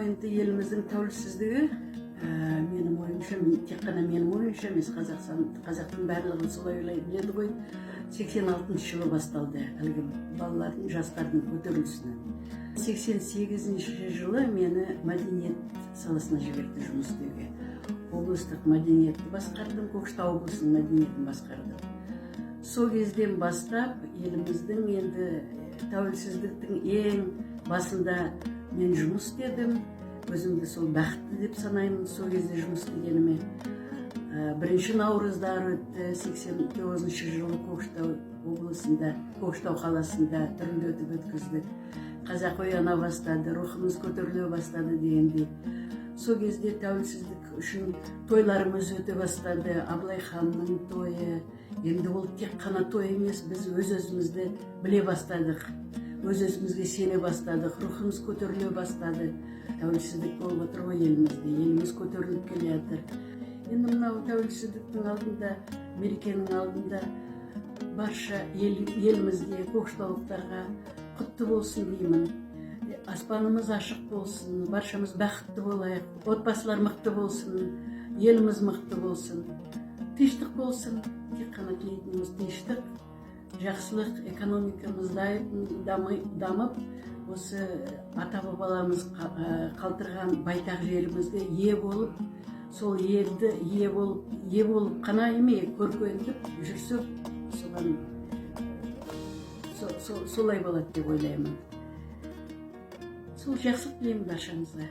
Енді еліміздің тәуелсіздігі, менің ойымша, тек қана менің ойымша емес, Қазақстан, қазақтың барлығы солай ойлай біледі ғой, 86 жылы басталды әлгі балалардың, жастардың көтерілісінен. 88 жылы мені мәдениет саласына жіберді жұмыс істеуге. Облыстық мәдениетті басқардым, Көкшетау облысының мәдениетін басқардым. Сол кезден бастап еліміздің енді тәуелсіздіктің ең басында мен жұмыс істедім. Өзімді сол бақытты деп санаймын сол кезде жұмыс істегеніме. Бірінші наурыздар өтті 89 жылы Көкшетау облысында, Көкшетау қаласында дүрілдетіп өткіздік. Қазақ ояна бастады, рухымыз көтеріле бастады дегендей. Сол кезде тәуелсіздік үшін тойларымыз өте бастады. Абылай ханның тойы, енді ол тек қана той емес, біз өз өзімізді біле бастадық, өз өзімізге сене бастадық, рухымыз көтеріле бастады. Тәуелсіздік болып отыр ғой елімізде, еліміз көтеріліп келе жатыр. Енді мынау тәуелсіздіктің алдында, мерекенің алдында барша елімізге, көкшетаулықтарға құтты болсын деймін. Аспанымыз ашық болсын, баршамыз бақытты болайық, отбасылар мықты болсын, еліміз мықты болсын, тыныштық болсын. Тек қана тілейтініміз тыныштық, жақсылық, экономикамыз дамып, осы ата бабаларымыз қалдырған байтақ жерімізге ие болып, сол елді ие болып қана емей, көркейтіп жүрсек, соған солай болады деп ойлаймын. Сол жақсылық тілеймін баршаңызға.